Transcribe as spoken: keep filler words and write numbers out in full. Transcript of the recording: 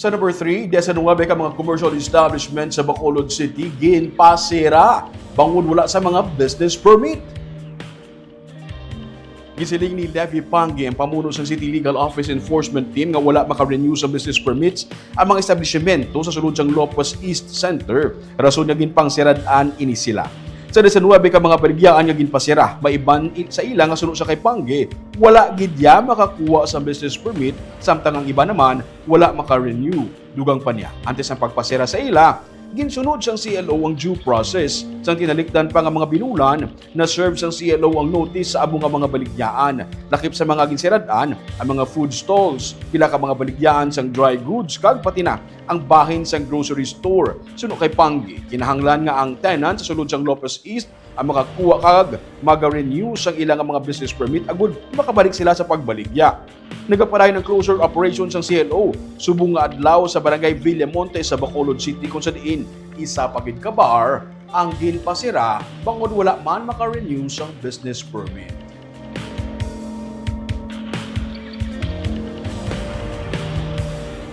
Sa number three, diecinuebe ka mga commercial establishment sa Bacolod City ginpasira bangod wala sa mga business permit. Gisiling ni Levy Pangui, ang pamuno sang City Legal Office Enforcement Team, nga wala maka-renew sa business permits ang mga establishmento sa sulod sang Lopez East Center, rason nga ginpangsirad-an ini sila. Sa diecinuebe ka mga baligyaan nga ginpasira, may iban i-, sa ila nga suno sa kay Pangui, wala gid ya makakuha sa business permit, samtang ang iba naman wala maka-renew. Dugang pa niya, antes ang pagpasira sa ila, ginsunod sang C L O ang due process, sang tinalikdan pa nga mga binulan, na-serve sang C L O ang notice sa amo nga mga baligyaan. Lakip sa mga ginsirad-an, ang mga food stalls, pila ka mga baligyaan sang dry goods, kag pati na ang bahin sang grocery store. Suno kay Pangui, kinahanglan nga ang tenant sa sulod sang Lopez East ang makakuha kag maga-renew sang ila nga mga business permit agud makabalik sila sa pagbaligya. Nagapadayon ang closure operation sang C L O subong nga adlaw sa Barangay Villamonte sa Bacolod City, kung sa diin isa pa gid ka bar ang ginpasira bangod wala man maka-renew sang business permit.